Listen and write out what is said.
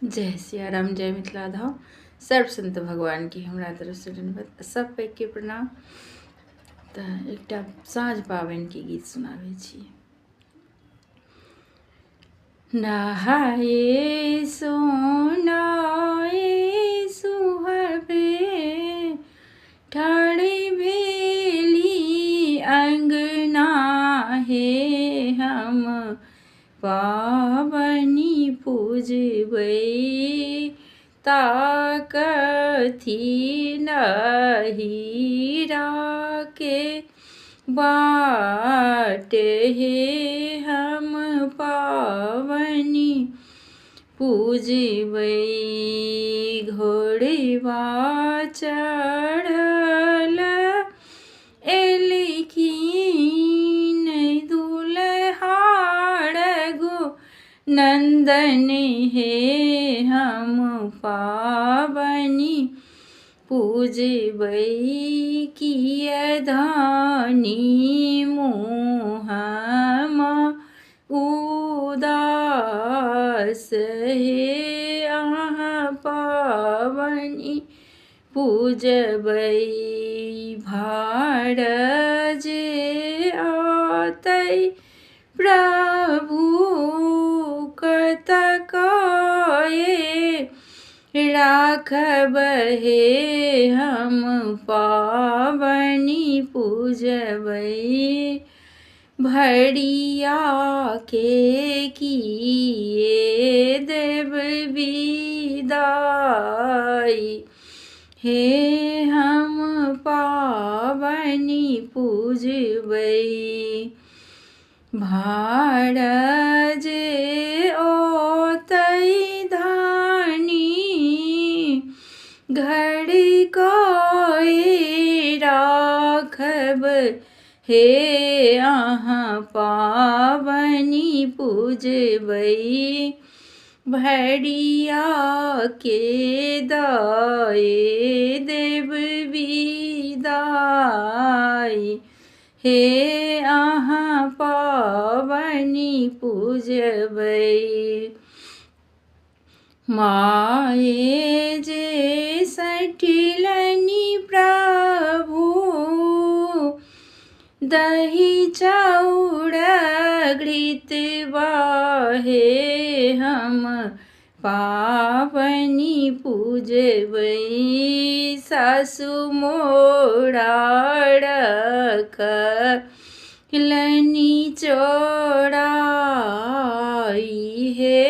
जय सियाराम, जय मिथिला धाम। सर्व संत भगवान की हमरा तरफ से धन्यवाद, सब पैघके प्रणाम। तऽ एकटा साँझ पाबनिके गीत सुनाबै छी। नहाए सोनाए सुहबे ठाढ़ भेली अंगना हे, हम पाबनि पूजबै ताकथि नहिरा के बाट हे, हम पाबनि पूजबै। घोड़वा चढ़ल एलखिन दुल्हा रघु नन्दन हे, हम पाबनि पूजबै। किय धानी मुँहमा उदास हे, अहाँ पाबनि पूजबै। भार जे आतै प्रभु कतकाए राखब हे, हम पाबनि पूजबै। भरिया के किए देव विदाई हे, हम पाबनि पूजबै। भार जे ओतै धानी घर कोए राखब हे, अहाँ पाबनि पूजबै। भरिया के दए देव विदाई हे, अहाँ पाबनि पूजबै। माए जे सठलनि प्रभु दही चाउर घृत बाहे, हम पाबनि पूजबै। सासु मोरा रखलनि चोराई हे,